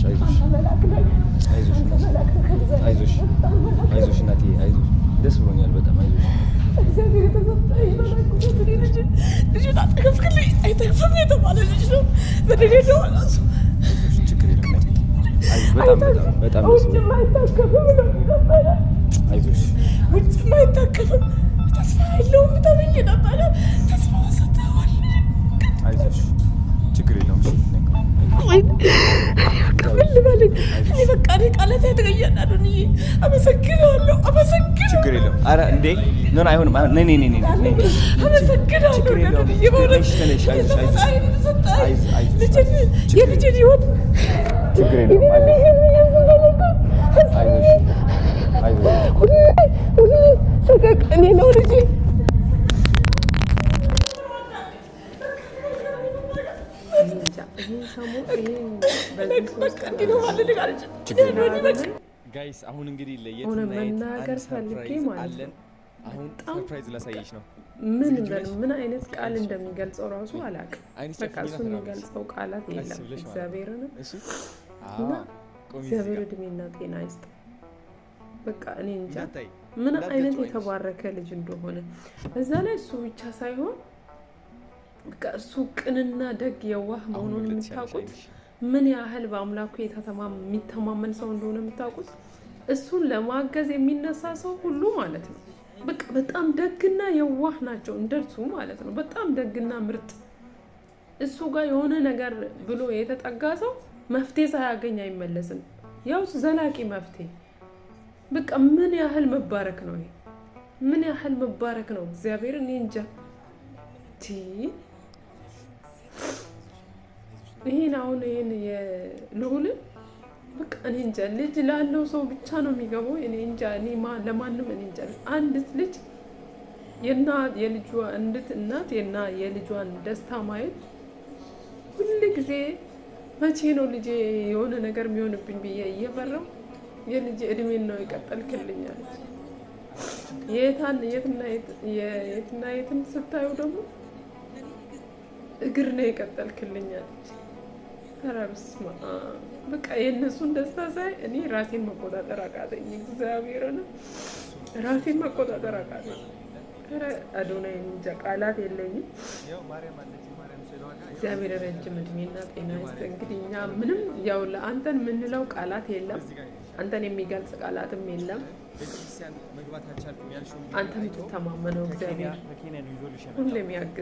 አይዞሽ፣ አይዞሽ፣ አይዞሽ፣ አይዞሽ እናቴ፣ አይዞሽ። ደስ ብሎኛል በጣም፣ አይዞሽ። እግዚአብሔር የተሰጠኝ መላክ ልጅ ልጁን አጠገፍክልኝ። አይተርፍም የተባለ ልጅ ነው። በድሬዳዋ ራሱ አይዞሽ፣ ችግር የለም። አይዞሽ፣ በጣም በጣም በጣም ደስ ውጭም ብሎኛል። አይታከምም ነው ነበረ። አይዞሽ። ውጭም አይታከምም፣ ተስፋ የለውም ተብዬ ነበረ። ተስፋ ሰጥተዋል። አይዞሽ፣ ችግር የለውም። እሺ፣ በቃ ምን ልበልህ? እኔ በቃ እኔ ቃላት ያጥረኛል። አዶንዬ፣ አመሰግናለሁ፣ አመሰግናለሁ። ችግር የለውም። ኧረ እንዴ፣ no፣ no፣ አይሆንም። ነይ፣ ነይ፣ ነይ፣ ነይ፣ ነይ። አመሰግናለሁ። ችግር የለውም። አዶንዬ፣ በእውነት ተነሽ፣ ተነሽ፣ አይዞሽ፣ አይዞሽ። ፈጣሪ የተሰጠኝ አይዞሽ፣ አይዞሽ፣ ልጅን ችግር የልጅን ህይወት ችግር የለውም። አይዞሽ፣ አይዞሽ፣ አይዞሽ። ሁሌ ሁሌ ሰቀቀኔ ነው ልጄ። እንጃ ይሄ ሰሞን ይሄ በዚህ 3 በቃ እንዲህ ነው ማለት አልችልም። ችግር የለውም። Guys፣ አሁን እንግዲህ ለየት ሆነ እና የት መናገር አንድ ፈልጌ surprise ማለት አለን። ነው። አሁን በጣም surprise ላሳየሽ ነው። ምን ዝግጁ በል ነሽ? ምን አይነት ቃል እንደሚገልጸው ራሱ አላውቅም። አይንሽ በቃ ጨፍኝና እሱ ተራመጂ። የሚገልጸው ቃላት ቀስ የለም። ብለሽ ማለት ነው። እግዚአብሔርን እሺ። እና አዎ፣ ቆሚ እዚህ እግዚአብሔር ጋር። እድሜና ጤና ይስጥ። በቃ እኔ እንጃ እንዳታይ፣ ምን እንዳትገልጪው አይነት አይንሽ። የተባረከ ልጅ እንደሆነ። በዛ ላይ እሱ ብቻ ሳይሆን በቃ እሱ ቅንና ደግ የዋህ አሁን መሆኑን መግለጽ ትችያለሽ የምታውቁት አይንሽ። ምን ያህል በአምላኩ የሚተማመን ሰው እንደሆነ የምታውቁት እሱን ለማገዝ የሚነሳ ሰው ሁሉ ማለት ነው። በቃ በጣም ደግና የዋህ ናቸው እንደርሱ ማለት ነው። በጣም ደግና ምርጥ፣ እሱ ጋር የሆነ ነገር ብሎ የተጠጋ ሰው መፍትሄ ሳያገኝ አይመለስም። ያው ዘላቂ መፍትሄ። በቃ ምን ያህል መባረክ ነው ይሄ! ምን ያህል መባረክ ነው! እግዚአብሔር፣ እኔ እንጃ። ቲ ይሄን አሁን ይሄን የልዑልን በቃ እኔ እንጃ፣ ልጅ ላለው ሰው ብቻ ነው የሚገባው። እኔ እንጃ፣ እኔ ለማንም እኔ እንጃ። አንዲት ልጅ የና የልጇ አንዲት እናት የና የልጇን ደስታ ማየት ሁል ጊዜ መቼ ነው ልጄ የሆነ ነገር የሚሆንብኝ ብዬ እየፈራሁ የልጄ እድሜን ነው የቀጠልክልኝ አለች። የታን የትና የትና የትን ስታዩ ደግሞ እግር ነው የቀጠልክልኝ አለች። ኧረ በስመ አብ። በቃ የእነሱን ደስታ ሳይ እኔ ራሴን መቆጣጠር አቃተኝ። እግዚአብሔርን ራሴን መቆጣጠር አቃተኝ። ኧረ አዶናይ፣ እንጃ ቃላት የለኝም። እግዚአብሔር ረጅም እድሜና ጤና ይስጥ። እንግዲህ እኛ ምንም ያው ለአንተን የምንለው ቃላት የለም። አንተን የሚገልጽ ቃላትም የለም። ቤተክርስቲያን መግባት አልቻልኩም ያልሽውን አንተ የምትተማመነው እግዚአብሔር ከኬንያ ነው ይዞልሽ የመጣው። ሁሌም ያግዝ።